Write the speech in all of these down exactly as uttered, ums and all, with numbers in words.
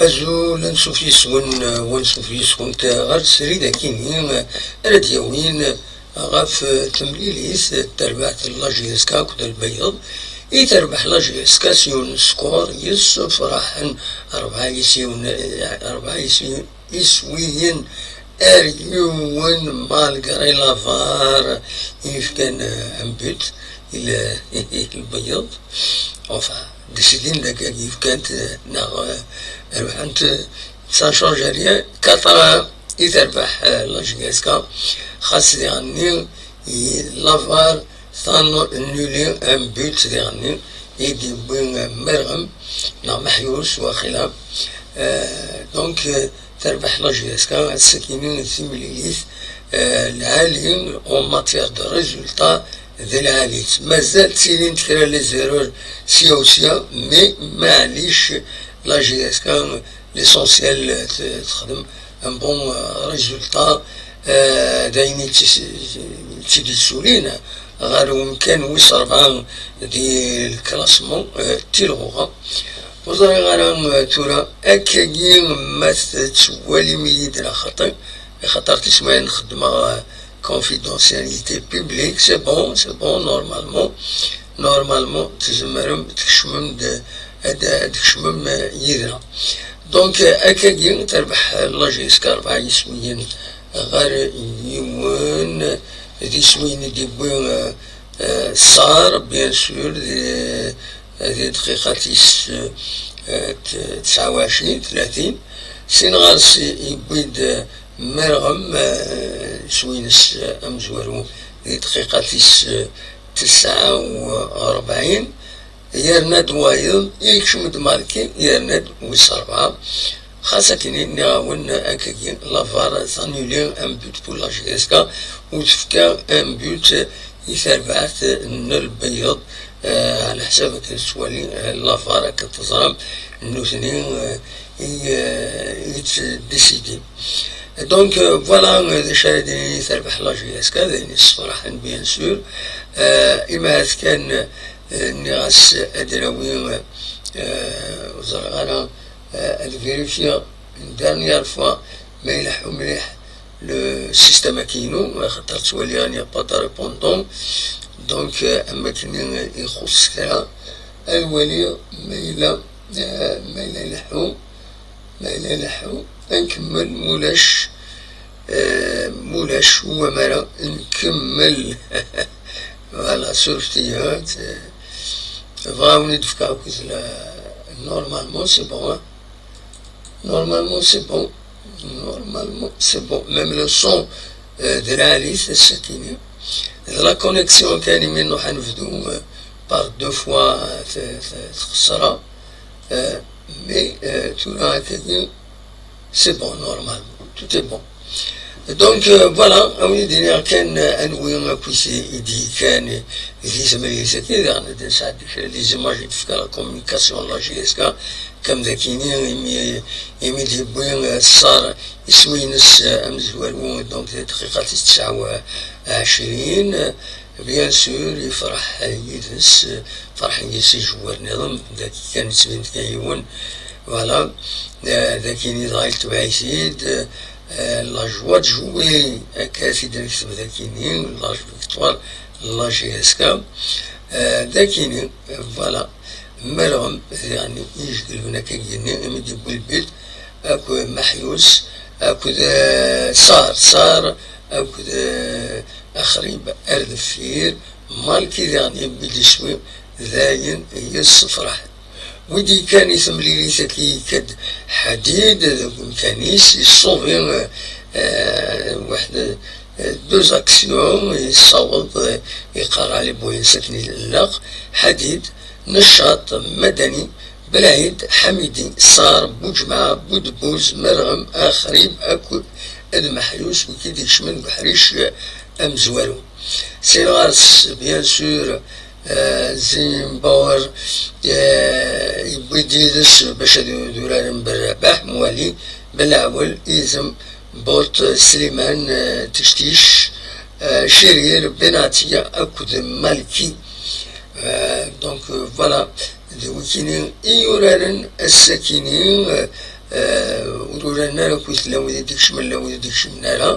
Azul, ansuf yes-wen, wansuf yes-went ɣer srid akini ara d-yawin ɣef temlilit n terbaɛt n la J S K akked Lbeyyeḍ, i terbeḥ la J S K s yiwen n score yessefraḥen, rebɛa yis-, yiwen, rebɛa yis-, yiswiyen ar yiwen, malgré la var yefkan, euh, un but i l-, i Lbeyyeḍ. Enfin, décidin d akka yefkan, euh, neɣ, euh, rebḥent, ça change rien. Quatre à un i terbeḥ, euh, la J S K, xas diɣenni i la var tannuler un but diɣenni i d-yewwi, euh, Merɣem neɣ Meḥyus waqila. Euh, donc, euh, terbeḥ la J S K, ass-akini d timlilit, euh, lɛali en matière de résultat, d lɛali. Mazal ttilint kra les erreurs sya u sya, mais maɛlic, la J S K, l'essentiel, euh, t-, texdem un bon, euh, résultat, euh, d ayen i tt-, i tt-id-yessulin ɣer umkan wis rebɛa di classement, euh, tilɣuɣa. Ur ẓriɣ ara, euh, tura, akkagi ma tettwalim-iyi-d neɣ xaṭi, axaṭer tismayin xeddmeɣ, euh, confidentialité publique, c'est bon, c'est bon, normalement, normalement, tzemrem tkecmem-d, ad, ad tkecmem, euh, yid-neɣ. Donc, euh, akkagi, terbeḥ, euh, la J S K rebɛa yiswiyen ɣer yiwen, d iswiyen i d-yewwi, euh, euh, Sar, bien sûr, di, di dqiqa tis, euh, t-, tesɛa u ɛecrin, tlatin. Sin ɣer-s yewwi-d, euh, Merɣem, euh, iswi-ines, euh, amezwaru di dqiqa tis, euh, tesɛa u rebɛin. Yerna-d wayeḍ, yekcem-d Malki, yerna-d wis rebɛa. Xas akken nniɣ-awen akkagi, la var tannuler un but pour la J S K, u tefka un but i terbaɛt n Lbeyyeḍ, eh, ɛla ḥsab akken tettwali, eh, la var akken teẓram nutni, eh, i, eh, i yettdécidin. Donc, euh, voilà, euh, d acu ara d-nini, terbeḥ la J S K, d ayen yessefraḥen, bien sûr. Euh, imahat kan, euh, nniɣ-as ad d-nawi, euh, ur ẓriɣ ara, euh, ad vérifier une dernière fois ma ileḥḥu mliḥ le système-agi-inu, axaṭer ttwaliɣ il n'y a pas de répondant. Donc, euh, am wakken i ixuṣṣ kra, ad waliɣ ma yella, euh, ma yella ileḥḥu. Ma yella ileḥḥu, ad nkemmel, mulac, euh, mulac, wamara nkemmel. Voilà, surfet-iyi, euh, bɣiɣ ad wen-d-fkeɣ akk la, normalement, c'est bon, hein. Normalement, c'est bon. Normalement, c'est bon. Même le son, euh, d lɛali, c'est ce qu'il y a. La connexion kan imi nruḥ ad nebdu, euh, par deux fois, euh, t-, t-, txeṣṣer. Euh, mais, euh, tura akkagi, c'est bon, normalement. Tout est bon. Donc, euh, voilà, a wen-d-iniɣ kan, euh, anwi akk i s-, i d-yekkan di temlilit-agi, daɣen ad nesɛeddi kra des images i d-tefka la communication n la J S K, comme d akini, imi, imi d-yewwi, euh, Sar iswi-ines, euh, amezwaru, donc, di dqiqa tis tesɛa u ɛecrin, euh, bien sûr, yefreḥ yid-s, euh, ferḥen yes-s ijewwaren nniḍen, dagi kan yettbin-d kan yiwen, voilà, euh, d akini dɣa yetbeɛ-it-id, euh, la joie de jouer, akka i t-id-nekteb d akini, la victoire, la J S K, euh, d akini, euh, voilà, Merɣem, yeɛni, i ijeglben akka gini, imi d-yewwi lbit, akked Meḥyus, akked, euh, Sar, Sar, akked, euh, Axrib ar deffir, Malki diɣen yewwi-d iswi, d ayen yessefraḥen. Wi d-yekkan i temlilit-agi, yekka-d Ḥadid deg umkan-is, yessubi, eh, eh, waḥed, eh, deux actions, yessaweḍ, eh, yeqqar Ali Boyens akken ilaq. Ḥadid, Neccaṭ, Madani, Belɛid, Ḥamidi, Sar, Buǧemɛa, Budebbuz, Merɣem, Axrib akked Meḥyus, wigi d-ikecmen deg uḥric, eh, amezwaru. Sin ɣer-s, bien sûr, eh, Zimbauer, eh, yewwi-d yid-s bac ad, ad uraren Berrabaḥ, Mwali, Belɛwel, Izem, But, Sliman, eh, Tectic, eh, Cirir, Benatia akked Malki. Eh, donc, eh, voilà, d wikini i yuraren ass-akini, eh, eh, ur uraren ara akkit, llan wid i d-ikecmen, llan wid i d-ikecmen ara.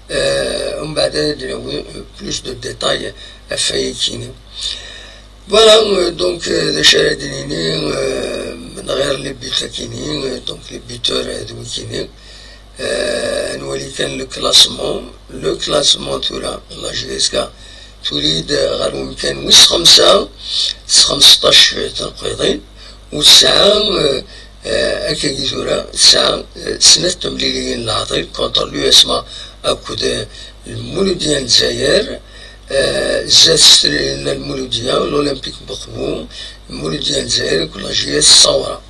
Eh, umbeɛd ara d-nawi plus de détails ɣef wayagi-nni. Voilà, euh, donc, euh, d acu ara d-nini, euh, ɣer les buts-agi-nni, euh, donc les buteurs, euh, d wigi-nni. Euh, ad nwali kan le classement. Le classement tura, la J S K tuli-d ɣer wemkan wis xemsa s xemseṭṭac tneqqiḍin, u tesɛa, euh, euh, akkagi tura tesɛa, euh, snat temliliyin n leɛḍil contre l'U S M A akked, euh, Lmuludya n Lezzayer. Euh, zdat-s tella Lmuludya, l'Olympique Boqbu, Lmuludya n Lezzayer akked la J S Sawra.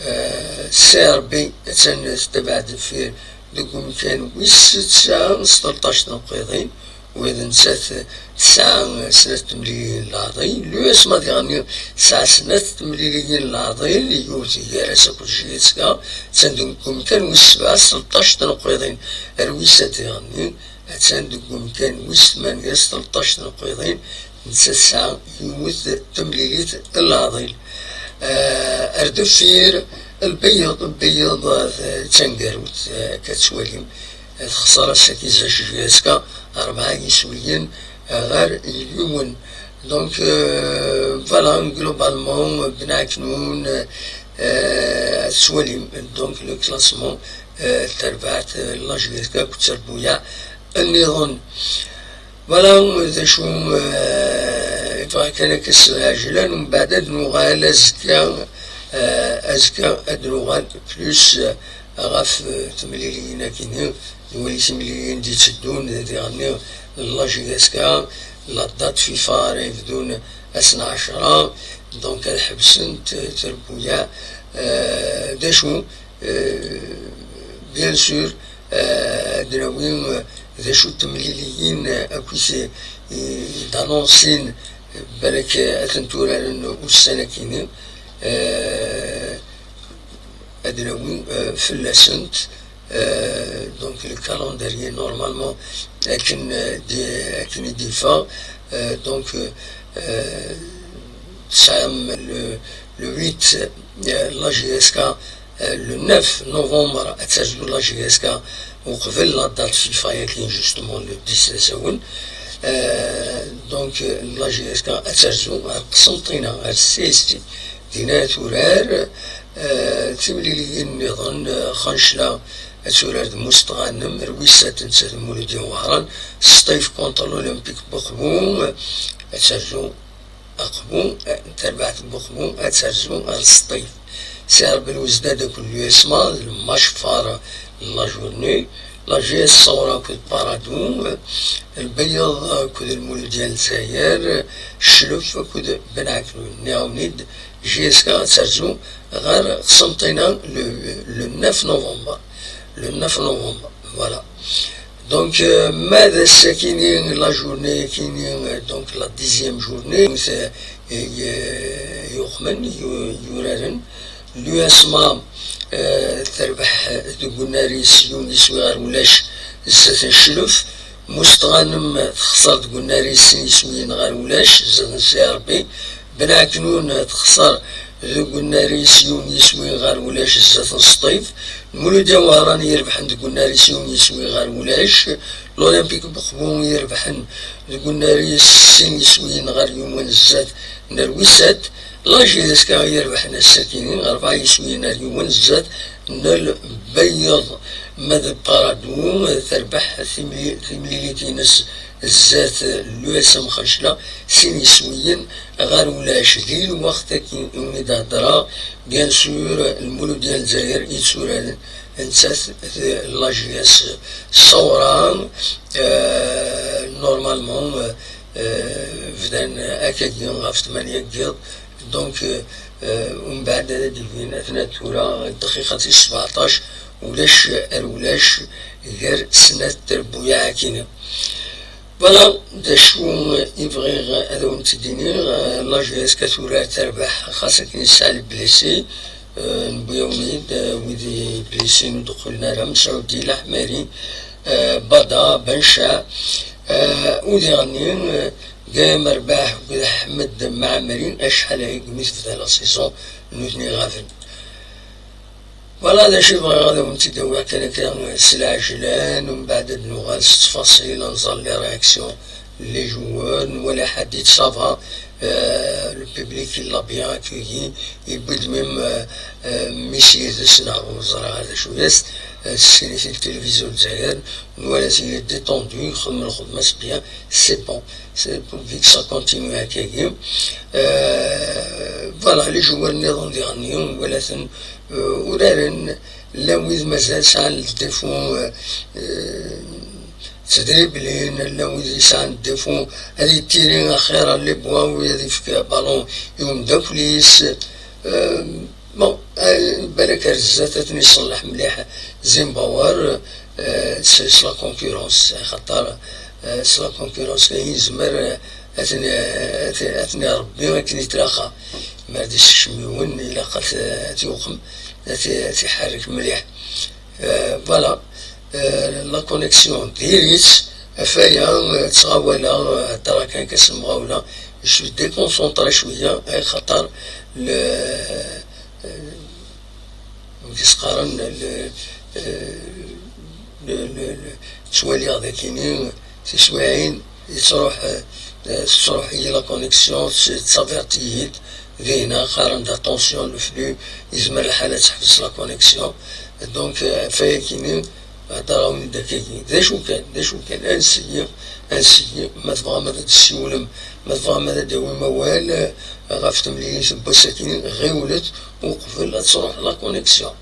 Euh, C R B attan tettabaɛ deffir deg umkan wis tesɛa s tleṭṭac tneqqiḍin, u d nettat tesɛa snat temliliyin n leɛḍil. L'U S M A diɣen tesɛa snat temliliyin n leɛḍil, yiwet gar-as akked J S K, attan deg umkan wis sebɛa s tleṭṭac tneqqiḍin. Ar wis at diɣen attan deg umkan wis tmanya s tleṭṭac tneqqiḍin, netta tesɛa yiwet temlilit n leɛḍil. Ah, ar deffir, Lbeyyeḍ, Lbeyyeḍ, ah, d taneggarut, ah, akka tettwalim. Ah, texṣer ass-agi zac J S K, rebɛa yiswiyen, ah, ɣer yiwen. Donc, euh, voilà, globalement, Ben Aknoun, euh, euh, ad tettwalim, donc, le classement, euh, n terbaɛt, euh, n la J S K akked terbuyaɛ nniḍen. Voilà, d acu, euh, yebɣa kan akka s lɛejlan, mbeɛd ad nuɣal azekka, euh, azekka ad nuɣal plus, euh, ɣef, euh, temliliyin-agi-nni, nwali timliliyin d-itteddun diɣenni, la J S K, la date FIFA ara yebdun ass n ɛecṛa, donc ad ḥebsent, euh, terbuyaɛ, euh, d acu, euh, bien sûr, euh, ad nawi, euh, d acu n temliliyin, euh, akkit i, i d-anonsin, balak ad tent-uraren ussan-agi-nni, euh, ad nawi, euh, fell-asent, euh, donc le calendrier normalement akken, euh, di-, akken i d-yeffeɣ, euh, donc, euh, euh, tesɛam le, le huit, euh, la J S K, euh, le neuf novembre ad terzu la J S K uqbel la date FIFA-yagi, justement le dix d asawen. Euh, donc, euh, la J S K ad terzu ar Qsenṭina, ar C S T. Dinna ad turar, euh, timliliyin nniḍen, euh, Xancla ad turar d Mustɣanem, Rwisat netta d Muludya Wehran, Sṭif contre l'Olympique Boqbu, euh, ad terzu Aqbu, eh, tarbaɛt n Buqbu ad terzu ar Sṭif. Sɛiɣ Belwezdad akked l'U S M A, le match phare n la journée. La J S Sawra akked Paradou, eh, Lbeyyeḍ akked Lmuludya n Lezzayer, eh, Cclef akked Ben Ɛeknun. Nniɣ-awen-id, J S K ad terzu ɣer Qsenṭina le, le neuf novembre. Le neuf novembre, voilà. Donc, euh, ma d ass-akini, la journée-akini, euh, donc la dixième journée, euh, euh, yuqmen, yu-, yuraren, l'U S M A, euh, terbeḥ, euh, deg unnar-is yiwen iswi ɣer ulac zdat n Cclef, Mustɣanem texṣer deg unnar-is sin iswiyen ɣer ulac zdat n C R B, Ben Ɛeknun texṣer deg unnar-is yiwen yiswi ɣer ulac zdat n Sṭif. Lmuludya Wehran irebḥen deg unnar-is yiwen yiswi ɣer ulac. L'Olympique Boqbu irebḥen deg unnar-is sin yiswiyen ɣer yiwen zdat n Rwisat. La J S K irebḥen ass-akini rebɛa yiswiyen ɣer yiwen zdat n Lbeyyeḍ. Ma d Paradou terbeḥ timli-, timlilit-ines zdat l'U S M Xancla, sin yiswiyen ɣer ulac. Di lweqt-agi umi d-heddreɣ, bien sûr, Lmuludya n Lezzayer yetturaren nettat d la J S Sawra, euh, normalement, euh, euh, bdan akkagi ɣef tmanya n yiḍ, donc, euh, euh, umbeɛd ad d-ibin, atna tura dqiqa tis sbeɛṭac, ulac ar ulac gar snat terbuyaɛ-akini. Voilà, d acu i bɣiɣ ad awen-tt-id-iniɣ, euh, la J S K tura terbeḥ, xas akken yesɛa les blessés, euh, newwi-awen-id, euh, wid i blessin ur d-qqilen ara, Msaudi, Laḥmari, euh, Bada, Benca, euh, u diɣenni, euh, Gayam Rbaḥ akked Ḥmed Mɛemmri, acḥal aya segmi tebda la saison, nutni ɣaben. Voilà, d acu i bɣiɣ ad awen-tt-id-awiɣ kan akka s lɛejlan, umbeɛd ad nuɣal s ttfaṣil, ad nẓer les réactions n les joueurs, nwala ḥedd yettṣaba, euh, le public il l'a bien accueilli, yewwi-d même, euh, euh, mmi-s yid-s, neɣ ur ẓriɣ ara d acu-yas, euh, tessin-it-id tilivizyu n Lezzayer, nwala-t il est détendu, ixdem lxedma-s bien, c'est bon, c'est pourvu que ça continue akkagi. Euh, voilà, les joueurs nniḍen diɣenni, nwala-ten, euh, uraren, llan wid mazal sɛan le défaut, euh, euh, ttedriblin, llan wid yesɛan le défaut ad yettiri axir les ballons, wid ad yefk balon i umeddakel-is. Euh, bon, euh, balak ar zdat ad ten-iṣelleḥ mliḥ Zimbabwe, euh, s, s la concurrence, axaṭer, euh, s la concurrence kan yezmer, euh, ad ten-, ad ten-, ad ten-iṛebbi akken i tlaqqa. Ma ad isekcem yiwen, ilaq ad t-, ad t-yuqem, ad t-, ad t-iḥerrek mliḥ. Euh, voilà. Euh, la connexion diri-tt, ɣef waya, euh, ttɣawaleɣ, euh, heddreɣ kan, ka s lemɣawla, je suis déconcentré cwiya, axaṭer le, euh, amek i s-qqaren, le, euh, le, le, le, ttwaliɣ dagini tiswiɛin, yettruḥ, eh, tettruḥ-iyi la connexion, tt-, ttavirt-iyi-d dinna, qqaren-d attention, le flux, yezmer lḥal ad teḥbes la connexion. Donc, eh, ɣef wayakini, heddreɣ-awen-d akkagi. D acu kan, d acu kan, ansi, ansi, ma tebɣam ad d-tessiwlem, ma tebɣam ad d-tawim awal, eh, ɣef temlilit n wass-akini, ɣiwlet uqbel ad truḥ la connexion.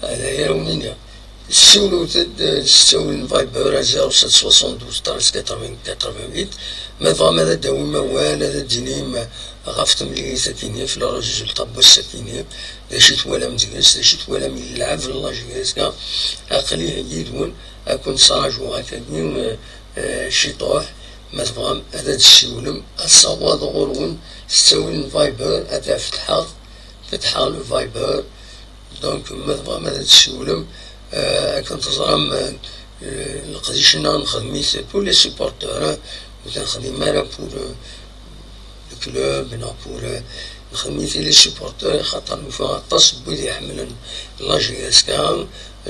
Hada ara wen-iniɣ. Siwlet-d s ttawil n Viber à zéro sept soixante-douze treize quatre-vingts quatre-vingt-huit. Ma tebɣam ad d-tawim awal, ad d-tinim ɣef temlilit-akini, ɣef le résultat n wass-akini, d acu i twalam deg-s, d acu i twalam yelɛeb la J S K, aql-i yid-wen, ad ken-ttṛajuɣ akkagi, eh, eh, ciṭuḥ. Ma tebɣam ad d-tessiwlem, ad ssawaḍeɣ ɣur-wen s ttawil n Viber, ad fetḥeɣ, fetḥeɣ le Viber. Donc, ma tebɣam ad d-tessiwlem, eh, akken teẓram, eh, leqdic-nneɣ nexdem-it pour les supporters, eh, ur t-nexdim ara pour, eh, le club, neɣ pour, eh, nexdem-it i les supporters, xaṭer nufa aṭas n wid iḥemmlen la J S K,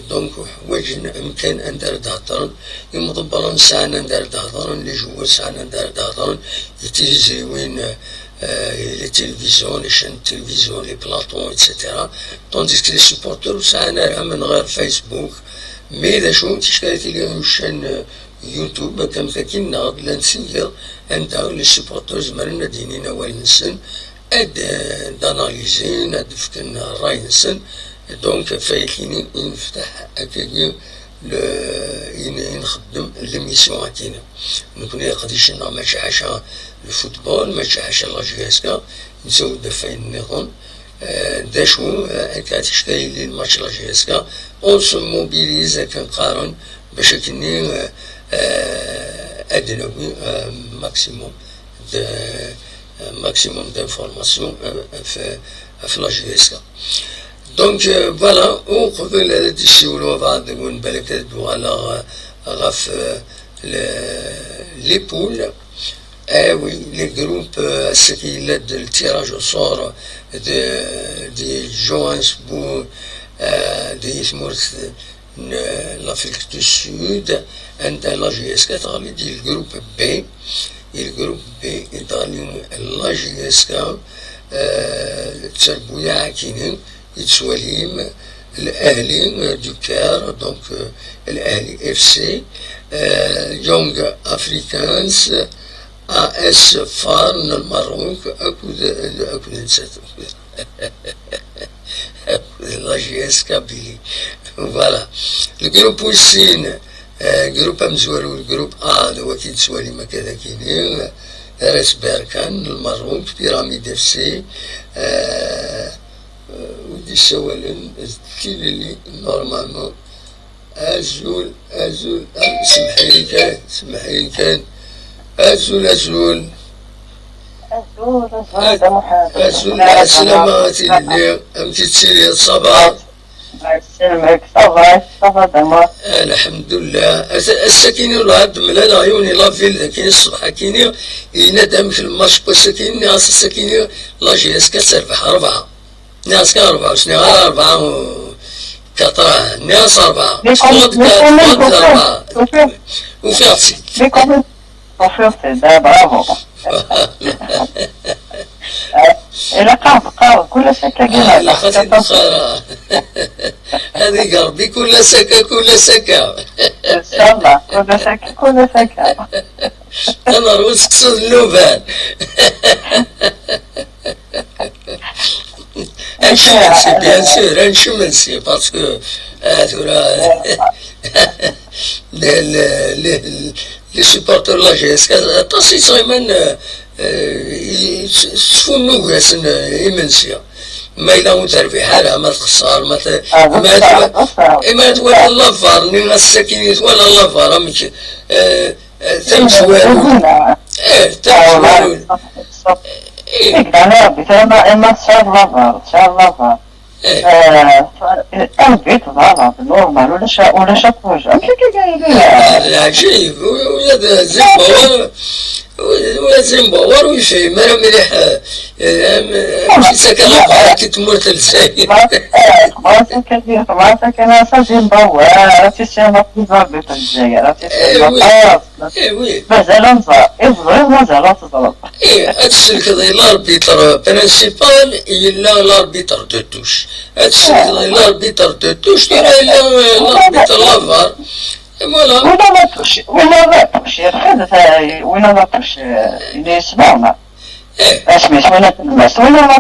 donc ḥwaǧen amkan anda ara d-heddren, imḍebbren sɛan anda ara d-heddren, les joueurs sɛan anda ara d-heddren, di tiliẓriwin, eh, euh, les télévisions, les chaînes de télévision, les plateaux, et cetera. Tandis que les supporters ur sɛan ara amenɣer Facebook. Mais d acu, ticki ara tili une chaîne, euh, YouTube, comme ça, qui n'a de l'intérieur, anda les supporters zemren ad d-inin awal-nsen, ad, euh, d-analysin, ad d-fken ṛṛay-nsen. Donc, ɣef wayakini i nefteḥ akkagi le, i n-, i nxeddem l'émission akini. Nekni aqdic-nneɣ mačči ḥaca le football, mačči ḥaca la J S K, nettawi-d ɣef wayen nniḍen. Eh, d acu, eh, akka ticki yili le match la J S K, on se mobilise akken qqaren, bac akkenni, eh, eh, ad d-nawi, eh, maximum de, eh, maximum d'informations, eh, ɣef, ɣef la J S K. Donc, euh, voilà, uqbel ad d-issiwel wabɛaḍ deg-wen, balak ad d-uɣaleɣ, euh, ɣef, euh, le, les poules. Eh oui, les groupes, euh, ass-agi yella-d le tirage au sort de, de Johannesburg, euh, di tmurt n, euh, l'Afrique du Sud, anda la J S K teɣli di le groupe B. I le groupe B i d-teɣli la J S K, euh, d tarbuyaɛ akini, i tettwalim L'Ahli, euh, du Caire, donc, euh, L'Ahli F C, euh, Young Africans, A S Far n Lmerruk, akked, akked nettat, akked la J S Kabylie. Voilà. Le groupe wis sin, euh, groupe amezwaru, le groupe A, d waki d-tettwalim akka d akini, euh, R S Berkane n Lmerruk, Pyramide F C, euh, euh, ur d-issawalen d tilelli, normalement. Azul, azul, ah, semmeḥ-iyi kan, semmeḥ-iyi kan. Azul, azul. Azul, azul, a Dda Muḥend. Azul, ɛeslama a tilelli, amek i tettiliḍ, ça va? Ɛeslama-k, ça va, ça va, Dda Muḥend. Alḥemdullah. Ass-, ass-agi ula d-mlaleɣ yiwen i la ville dagi ṣṣbeḥ-agi, yenna-d amek lmatch n wass-agi, nniɣ-as ass-agi la J S K ad terbeḥ rebɛa. Nniɣ-as kan rebɛa, ur s-nniɣ ara rebɛa, u-, Quatre, nniɣ-as rebɛa. Teffeɣ-d, teffeɣ-d rebɛa. Ufiɣ-tt-id. Tufiḍ-t-id, ah, bravo. Ilaq ad qqareɣ kul ass akka. Ah, ilaq ad t-id-qqareɣ. Ad iger Rebbi kul ass akka, kul ass akka. Inchallah, kul ass akka, kul ass akka. Ad neṛwu seksu d nnuban. Ad nečč imensi, bien sûr, ad nečč imensi, parce que, ah, tura, les, les, les, les supporters de la J S K, aṭas yettɣiman, euh, euh, yettfunnugen-asen, euh, imensi. Ma yella ur terbiḥ ara, ma txeṣṣer, ma t-, ma twala lavar-nni, ass-agi twala lavar, amek, euh, Eh, tamezwarut. Eh, tamezwarut. Eh. Iqdar Rebbi, tura ma, ma tesɛiḍ lavar, tesɛiḍ lavar. Eh. Eh, arbitre, voilà, normal, ulac, ulac akk wacu. Amek akka kan yella? Ah, leɛǧayeb, u-, ula d Zimbabwe, u-, ula d Zimbabwe ur yefhim ara mliḥ, eh, eh, am-, amek i ttaken lavar-agi n tmurt n Lezzayer. Xmas, eh, xmas akka, xmas akka, nasa Zimbabwe, ara tissima n arbitre n Lezzayer, ara tissima. Eh, oui. Eh oui. Mazal ad nẓer. I teẓriḍ mazal ad teẓreḍ. Eh, ad tselkeḍ i l'arbitre principal, yella l'arbitre de touche. Ad tselkeḍ i l'arbitre de touche, tura yella, eh, l'arbitre lavar. Et voilà. Win la touche, win la touche, yerfed, win la touche, eh, yesma. Eh. Asmi-s, win la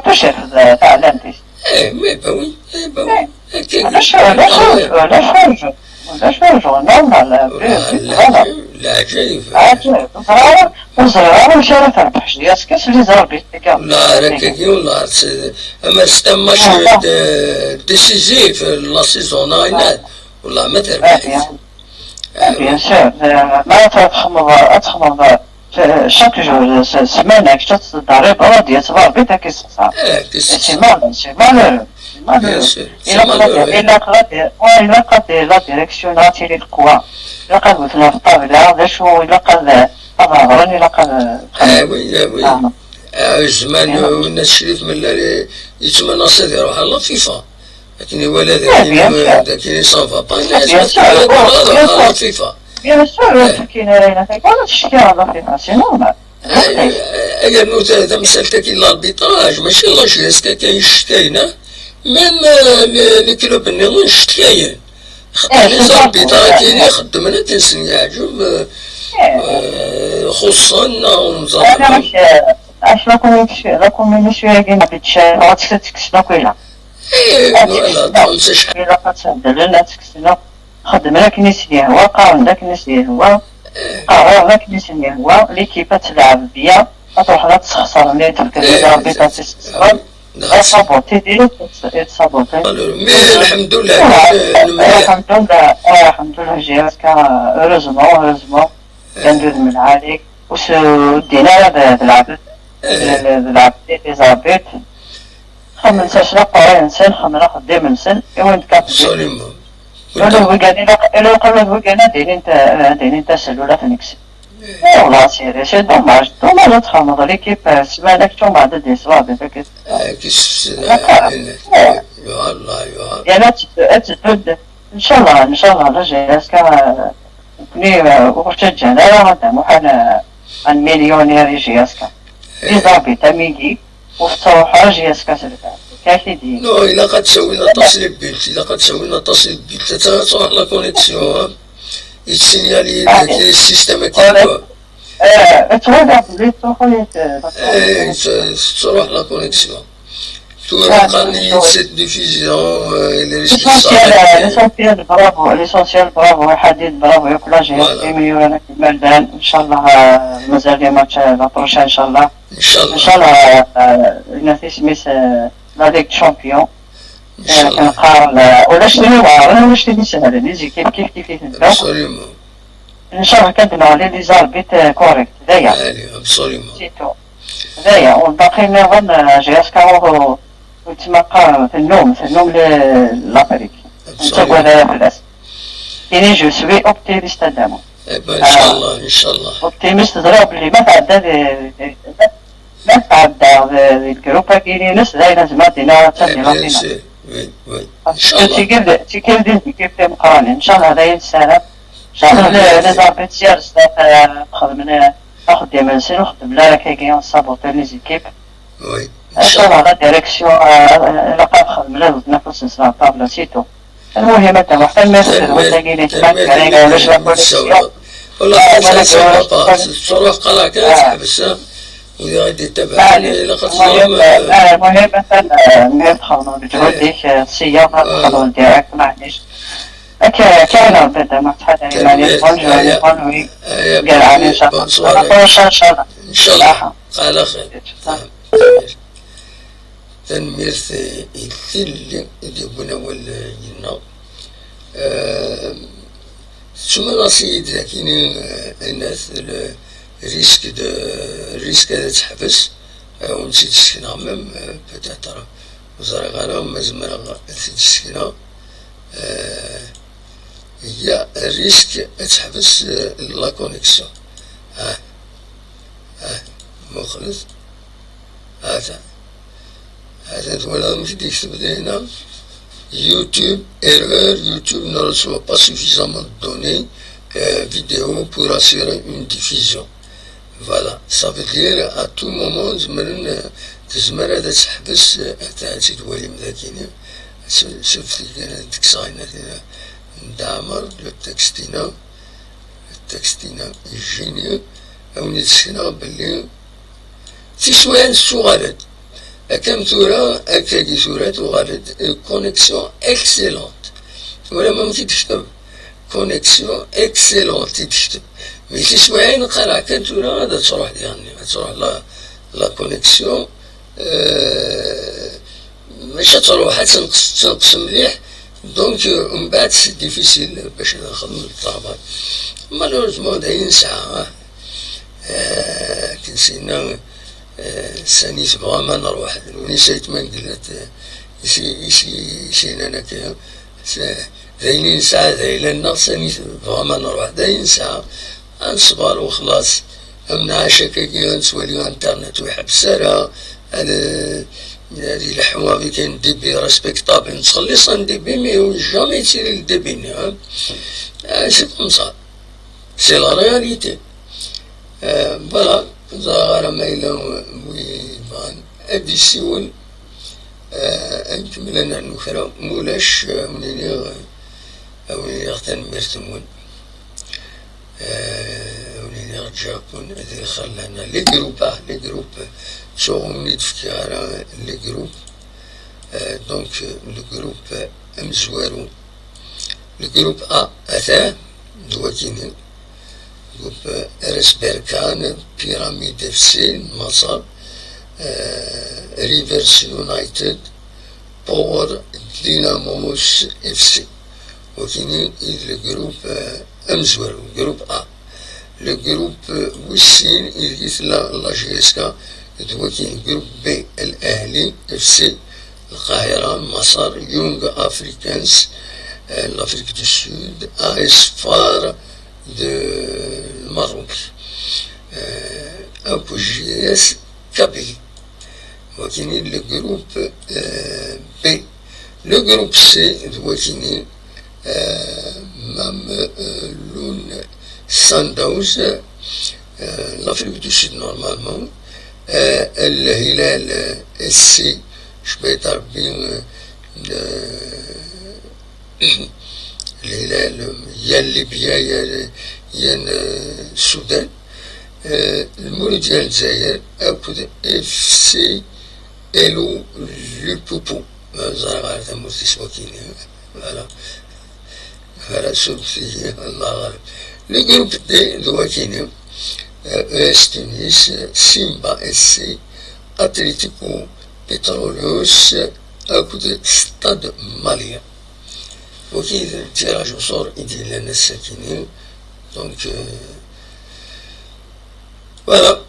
touche, yerfed, eh, taɛlamt-is. Eh, mais ben oui, eh ben oui. Akka i ulac, ulac, ulac, ulac, ulac, normal, voilà. Leɛǧayeb. Leɛǧayeb. Ur ẓriɣ ara, ur ẓriɣ ara amek ara terbeḥ J S K s les arbitres-agi. La, ara kagi, wala, c'est, ama c'est un match, euh, décisif, euh, la saison, non, il a, wala, ma terbeḥ. Ah, bien sûr, euh, ma ara txedmeḍ, ad txedmeḍ, euh, chaque jour, euh, s-, ssmana, kečč ad tettderribeḍ, ad d-yas l'arbitre ad k-yessexṣer. Eh, c'est mal, c'est malheureux. Bien sûr, c'est malheureux. Ilaq ad, ilaq ad, ouais, ilaq ad la direction ad tili teqwa. Ilaq ad wten ɣef ṭṭabla, d acu ilaq ad, ad hedren, ilaq ad. Ah oui, ah oui. Ah, zzman, euh, Nna Crif Mellal yettmennas ad iruḥ ɣer la FIFA. Akken iwala d akken, d akken i s'en va pas, bien sûr, ad iruḥ ɣer la FIFA. Bien sûr, ur ttcekkin ara ayen akka, ur ttcekkin ɣer la FIFA, c'est normal. Ay, ay, yernu ta-, tamsalt-agi n l'arbitrage, mačči la J S K kan i ccetkayen, ah. Même, euh, les, les clubs nniḍen ccetkayen. Xaṭer les arbitres-agi xeddmen akken sen-yeɛǧeb, euh, euh, xuṣṣen neɣ ur neẓri ara. Acu la commission-, la commission-agi n l'arbitrage, ad tt-, ad tt-kksen akk ilaq. Eh, voilà, donc c'est ça. Ilaq ad tt-beddlen, ad tt-kksen akk. Xeddmen akken i sen-yehwa, qqaren-d akken i sen-yehwa, qqaren akken i sen-yehwa, l'équipe ad telɛeb bien, ad truḥeḍ ad tesxeṣreḍ, mi tefkiḍ les arbitres ad tesxeṣreḍ, ad saboter, ad saboter. Mais الحمد لله, الحمد لله, الحمد لله, J S K, heureusement, heureusement, llan d udem lɛali, ur s-, ur ddin ara d, d lɛebd, d, d lɛebd, les arbitres. Xedmen s cclaqa-nsen, xedmen axeddim-nsen, i win d-kapten. Absolument. Ula d wigan, ilaq, ilaq ula d wigan ad d-inin ta-, ad d-inin tasellult ad ten-kksen. Eh, والله c'est, c'est dommage, dommage ad txedmeḍ l'équipe, eh, ssmana kečč umbeɛd ad d-yesbeɛd deg-s. Eh, kis-, eh, eh, yuɛer, yuɛer. Yan ad teddu, ad teddu-d, ncallah, ncallah, la J S K, eh, nekkni, eh, ur ttaǧǧan ara ad d-amuḥan, eh, un millionnaire i J S K. Eh. Les arbitres, am wigi, ur tettruḥ ara J S K s lfeɛl. Kan i d-yini. Non, ilaq ad d-tawin aṭas n lbilt, ilaq ad d-tawin aṭas n lbilt. Ad truḥ la connexion, ha? Yettsinyal-iyi-d système-agi. Eh, ttwaliɣ belli tettruḥu-yi-d, eh, la connexion. Eh, tettruḥ la connexion. Tura qqaren-iyi-d cette diffusion, euh, il est responsable. L'essentiel, euh, l'essentiel, bravo, l'essentiel, bravo, i Ḥadid, bravo, yakk la J S K, imyura n imerdan, ncallah, euh, mazal les matchs, euh, la prochaine, ncallah. Ncallah. Ncallah, euh, yenna-t isem-is, euh, la Ligue des Champions. Ncallah. Euh, nqarn, euh, ulac tin iweɛren, ulac tin isehlen, les équipes kif kif i tedda. Absolument. Ncallah kan ad d-neɣli les arbitres, euh, corrects, d aya. Allez, absolument. C'est tout. D aya, u lbaqi nniḍen, euh, J S K ur, ur yettmaqa, tennum, tennum le-, l'Afrique. Ur nettagad ara fell-as. Ini, je suis optimiste, a Dda Mut. Eh ben, ncallah, ncallah. Optimiste, ẓriɣ belli ma tɛedda di, di, ma tɛedda di, di lgrup-agi-ines, d ayen azmar dina ad tandi la finale. Oui, oui. Parce que tikkelt, tikkelt d tikkelt timeqqranin. Ncallah d ayen nessaram. Ncallah les arbitres sers xedmen axeddim-nsen, ur xeddmen ara akkagi, saboter les équipes. Oui. Ncallah la direction, euh, ilaq ad xedmen ad wten afus-nsen ɣer ṭṭabla, c'est tout. Lmuhim, a Dda Muḥ, tanemmirt s tedwilt-agi-inek, ma teɛni ulac la connexion. Wallah, ça va pas. Tettruḥ qala kan, teḥbes, ha. Ur yettabaɛ, ilaq ad teẓrem. Lmuhim, atan, eh, mi txedmeḍ leǧhud-ik, eh, sya ad txedmeḍ direct, maɛlic. Akka, akka, Rebbi, a Dda Muḥ, ttḥadar iman-ik. Bonne journée, bonne nuit. Gar ɛni, ncallah. Ncallah. Ncallah. Ala xir. Tanemmirt i Tilli i d-yewwin awal, eh, yenna. Eh, tettumalaḍ-iyi-d dagi, eh, Anas, le risque de, risque ad teḥbes, eh, ur tt-id-sekneɣ même, eh, peut-être, ur ẓriɣ ara ma zemreɣ ad t-id-sekneɣ. Eh, il y a un risque ad teḥbes, eh, la connexion. Ah, ah, muqlet. Atan. Atan twalaḍ amek i d-yekteb dinna. YouTube, erreur, YouTube ne reçoit pas suffisamment de données, euh, vidéo pour assurer une diffusion. Voilà, ça veut dire à tout moment, zemren, euh, tezmer ad teḥbes, euh, atan ad tt-id-twalim dagini. Sufti kan ad d-kkseɣ ayen n Dda Ɛmer, le texte-ina. Takestina ijini, a wen-d-sekneɣ belli tiswiɛin tettuɣal-d. Akka am tura, akkagi tura tuɣal-d, euh, connexion excellente. Wala ma tt-id-tekteb, connexion excellente i d-tekteb. Mi tiswiɛin qqareɣ kan tura ad truḥ diɣenni, ad truḥ la, la connexion. Euh, maca truḥ ad tenqes, tenqes mliḥ. Donc, euh, mbeɛd c'est difficile bac ad nxedm le travail. Malheureusement, d ayen nesɛa, ah. Euh, akken s-yenna, euh, sani tebɣam ad nruḥ, d win i sayt ma ngellat, euh, isi, isi, isi yennan akka, s-, d ayen i nesɛa, d ayla-nneɣ, sani tebɣam ad nruḥ, d ayen nesɛa. Ad neṣber wexlaṣ. Am nɛac akkagi, ad nettwali internet ur iḥebbes ara, ad, ad ileḥḥu avec un débit respectable. Nettxelliṣ un débit, mais jamais yettili le débit-nni, hein. Euh, c'est comme ça. C'est la réalité. Euh, voilà, ẓriɣ ara ma yella wi bɣan ad d-yessiwel, euh, ad nkemmel ad nernu kra, ma ulac, euh, ad wen-iniɣ, euh, ad wen-iniɣ tanemmirt-nwen. Euh, ur iliɣ Japun, ad ixer lehna. Les groupes, ah, les groupes. Ttuɣ ur wen-id-fkiɣ ara les groupes. Euh, donc, euh, le groupe, euh, amezwaru. Le groupe A, atan, d wakini. Groupe, euh, R S Berkane, Pyramide F C, Maṣer, euh, Rivers United, Power Dynamos F C. Wakini i d le groupe, euh, amezwaru, groupe A. Le groupe, euh, wis sin i deg tella la J S K, d wakini groupe B, Al Ahli F C, Lqahira, Maṣer, Young Africans, euh, l'Afrique du Sud, A S Far de Maroc, euh, akked J S Kabylie. Wakini le groupe, euh, B. Le groupe C, d wakini, euh, Mamelloune Sundowns, euh, l'Afrique du Sud normalement, euh, Al Hilal, euh, S C, je peux être bien, euh, euh, Al Hilal, yan Libya, yan, yan, euh, Sudan, euh, Al Mouloudia Lezzayer, akked F C Elo Lupopo. Euh, ẓriɣ ara tamurt-is wakini. Voilà. Voilà, surfet-iyi, Allah ɣaleb. Le groupe D, d wakini, euh, E S Tunis, Simba S C, Atlético Petroleos, akked Stade Malien. Wagi d tiraj uṣur i d-yellan ass-akini. Donc, euh, voilà.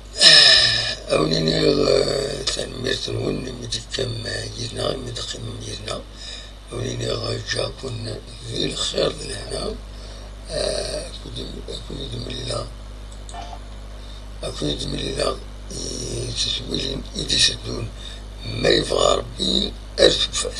A wen-iniɣ, euh, tanemmirt-nwen imi d-tekkam, euh, yid-neɣ, imi d-teqqimem yid-neɣ. A wen-iniɣ, euh, ǧǧiɣ-ken di lxir d lehna. Euh, akked, akked d-mlileɣ, akked d-mlileɣ i tedwilin i d-iteddun, ma yebɣa Rebbi, ar tufat.